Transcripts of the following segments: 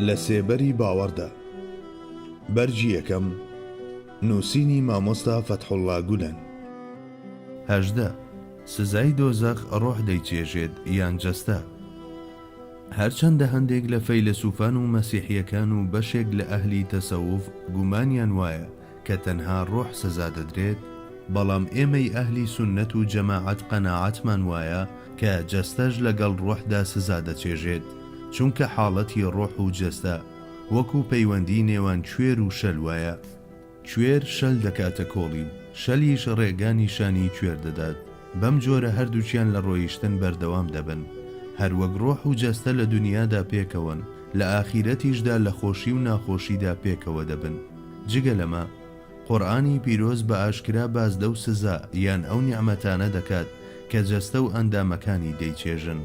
لە سێبەری باوەڕدا. بەرگی یەکەم، نووسینی مامۆستا فەتحوڵڵا گولەن. 18. سزای دۆزەخ ڕۆح دەیچێژێت یان جەستە؟ هەرچەندە هەندێک لە فەیلەسوفان و مەسیحیەکان و بەشێک لە ئەهلی تەسەوف گومانیان وایە کە تەنها ڕۆح سزا دەدرێت، بەڵام ئێمەی ئەهلی سوننەت و جەماعەت قەناعەتمان وایە کە جەستەش لەگەڵ ڕۆحدا سزا دەچێژێت، چونکە حاڵەتی ڕۆح و جەستە وەکو پەیوەندی نێوان کوێر و شەل وایە. کوێر شەل دەکاتە کۆڵی و شەلیش ڕێگا نیشانی کوێر دەدات، بەم جۆرە هەردووکیان لە ڕۆیشتن بەردەوام دەبن. هەروەک ڕۆح و جەستە لە دونیادا پێکەوەن، لە ئاخیرەتیشدا لە خۆشی و ناخۆشیدا پێکەوە دەبن. جگە لەمە، قورئانی پیرۆز بە ئاشکرا باس لەو سزا یان ئەو نیعمەتانە دەکات کە جەستە و ئەندامەکانی دەیچێژن.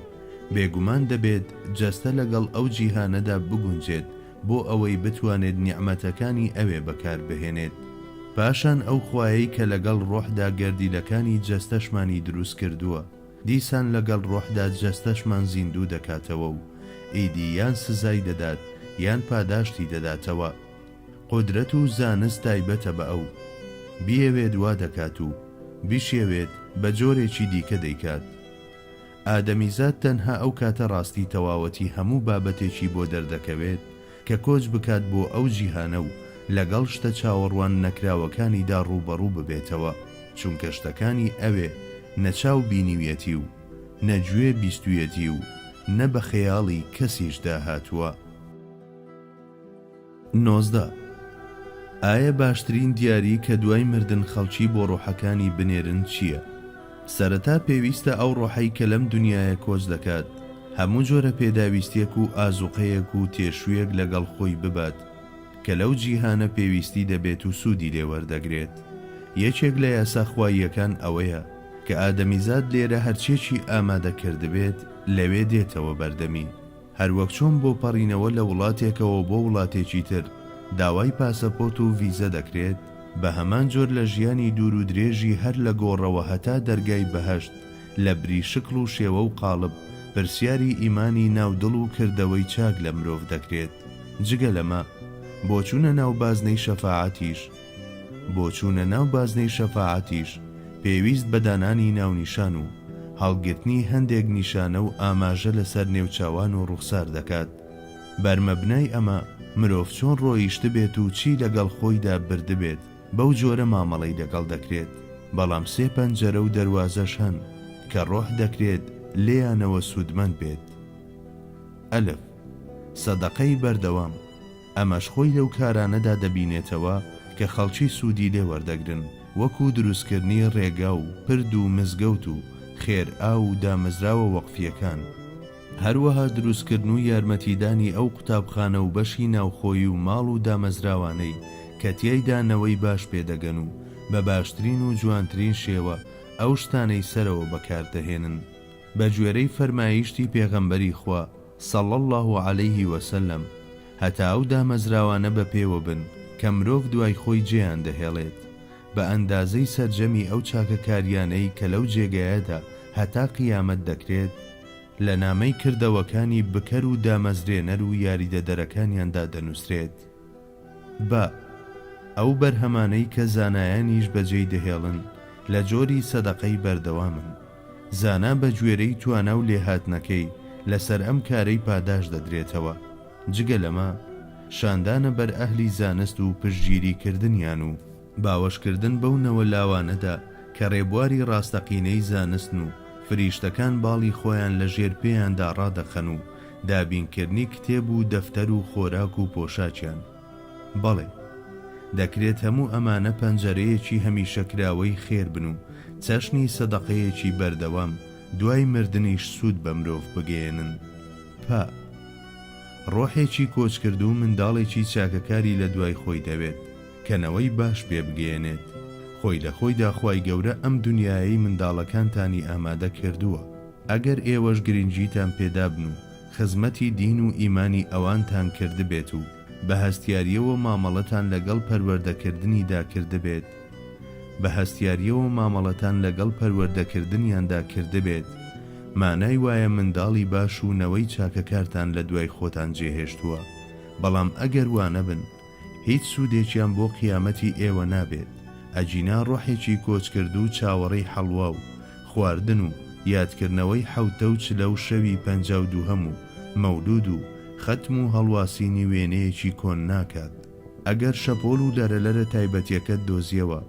بێگومان دەبێت جەستە لەگەڵ ئەو جیهانەدا بگونجێت بۆ ئەوەی بتوانێت نیعمەتەکانی ئەوێ بەکاربهێنێت. پاشان ئەو خوایەی کە لەگەڵ ڕۆحدا گەردیلەکانی جەستەشمانی دروست کردووە، دیسان لەگەڵ ڕۆحدا جەستەشمان زیندوو دەکاتەوە و ئیدی یان سزای دەدات یان پاداشتی دەداتەوە. قودرەت و زانست تایبەتە بە ئەو. بیەوێت وا دەکات و بیشیەوێت بە جۆرێکی دیکە دەیکات. ئادەمیزاد تەنها ئەو کاتە ڕاستی تەواوەتی هەموو بابەتێکی بۆ دەردەکەوێت کە کۆچ بکات بۆ ئەو جیهانە و لەگەڵ شتە چاوەڕوان نەکراوەکانیدا ڕووبەڕوو ببێتەوە، چونکە شتەکانی ئەوێ نە چاو بینیویەتی و نە گوێ بیستویەتی و نە بە خەیاڵی کەسیشدا هاتووە. 19. ئایا باشترین دیاری کە دوای مردن خەڵکی بۆ ڕۆحەکانی بنێرن چییە؟ سەرەتا پێویستە ئەو ڕۆحەی کە لەم دونیایە کۆچ دەکات هەموو جۆرە پێداویستیەک و ئازوقەیەک و تێشویەک لەگەڵ خۆی ببات کە لەو جیهانە پێویستی دەبێت و سوودی لێ وەردەگرێت. یەکێک لە یاسا خواییەکان ئەوەیە کە ئادەمیزاد لێرە هەرچیەکی ئامادە کردبێت لەوێ دێتەوە بەردەمی. هەروەک چۆن بۆ پەڕینەوە لە وڵاتێکەوە بۆ وڵاتێکی تر داوای پاسەپۆرت و ڤیزە دەکرێت، بە هەمان جۆر لە ژیانی دوور و درێژی هەر لە گۆڕەوە هەتا دەرگای بەهەشت لە بری شکڵ و شێوە و قاڵب پرسیاری ئیمانی ناو دڵ و کردەوەی چاک لە مرۆڤ دەکرێت. جگە لەمە بۆ چوونە ناو بازنەی شەفاعەتیش، بۆ چوونە ناو بازنەی شەفاعەتیش پێویست بە دانانی ناونیشان و هەڵگرتنی هەندێک نیشانە و ئاماژە لەسەر نێوچاوان و ڕوخسار دەکات. بەرمەبنای ئەمە مرۆڤ چۆن ڕۆیشتبێت و چی لەگەڵ خۆیدا بردبێت بەو جۆرە مامەڵەی لەگەڵ دەکرێت. بەڵام سێ پەنجەرە و دەروازەش هەن کە ڕۆح دەکرێت لێیانەوە سوودمەند بێت. ئەلف، سەدەقەی بەردەوام. ئەمەش خۆی لەو کارانەدا دەبینێتەوە کە خەڵکی سوودی لێ وەردەگرن، وەکو دروستکردنی ڕێگا و پرد و مزگەوت و خێر ئاو و دامەزراوە وەقفییەکان، هەروەها دروستکردن و یارمەتیدانی ئەو قوتابخانە و بەشی ناوخۆیی و ماڵ و دامەزراوانەی کە تیایدا نەوەی باش پێدەگەن و بە باشترین و جوانترین شێوە ئەو شتانەی سەرەوە بەکاردەهێنن بەگوێرەی فەرمایشتی پێغەمبەری خوا، صلی اللە علیه وسلم، هەتا ئەو دامەزراوانە بە پێوە بن کە مرۆڤ دوای خۆی جێیان دەهێڵێت، بە ئەندازەی سەرجەمی ئەو چاکەکاریانەی کە لەو جێگایەدا هەتا قیامەت دەکرێت، لە نامەی کردەوەکانی بکەر و دامەزرێنەر و یاریدەدەرەکانیاندا دەنوسرێت. بە، ئەو بەرهەمانەی کە زانایانیش بەجێی دەهێڵن لە جۆری سەدەقەی بەردەوامن. زانا بە گوێرەی توانا و لێهاتنەکەی لەسەر ئەم کارەی پاداشت دەدرێتەوە. جگە لەمە، شاندانە بەر ئەهلی زانست و پشتگیری کردنیان و باوەشکردن بەو نەوە لاوانەدا کە ڕێبواری ڕاستەقینەی زانستن و فریشتەکان باڵی خۆیان لە ژێر پێیاندا ڕادەخەن و دابینکردنی کتێب و دەفتەر و خۆراک و پۆشاکیان. بەڵێ، دەکرێت هەموو ئەمانە پەنجەرەیەکی هەمیشە کراوەی خێر بن و چەشنی سەدەقەیەکی بەردەوام دوای مردنیش سوود بە مرۆڤ بگەیەنن. پا. ڕۆحێکی کۆچکردوو منداڵێکی چاکەکاری لە دوای خۆی دەوێت کە نەوەی باش پێ بگەیەنێت. خۆی لە خۆیدا خوای گەورە ئەم دونیایەی منداڵەکانتانی ئامادە کردووە. ئەگەر ئێوەش گرنگیتان پێدابن و خزمەتی دین و ئیمانی ئەوانتان کردبێت و بە هەستیاریەوە مامەڵەتان لەگەڵ پەروەردەکردنیدا کردبێت بە هەستیاریەوە مامەڵەتان لەگەڵ پەروەردەکردنیاندا کردبێت مانای وایە منداڵی باش و نەوەی چاکەکارتان لە دوای خۆتان جێهێشتووە. بەڵام ئەگەر وانەبن هیچ سوودێکیان بۆ قیامەتی ئێوە نابێت، ئەگینا ڕۆحێکی کۆچکردوو چاوەڕێی حەڵوا و خواردن و یادکردنەوەی حەوتە و چلە و شەوی 52 هەم و مەولوود و خەتم و هەڵواسینی وێنەیەکی کۆن ناکات. ئەگەر شەپۆل و لەرەلەرە تایبەتیەکەت دۆزیەوە،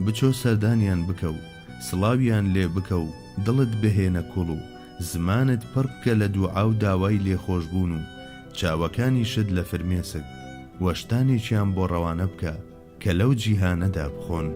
بچۆ سەردانیان بکە و سڵاویان لێ بکە و دڵت بهێنە کوڵ و زمانت پڕ بکە لە دوعا و داوای لێخۆشبوون و چاوەکانیشت لە فرمێسک، وە شتانێکیان بۆ ڕەوانە بکە کە لەو جیهانەدا بخۆن.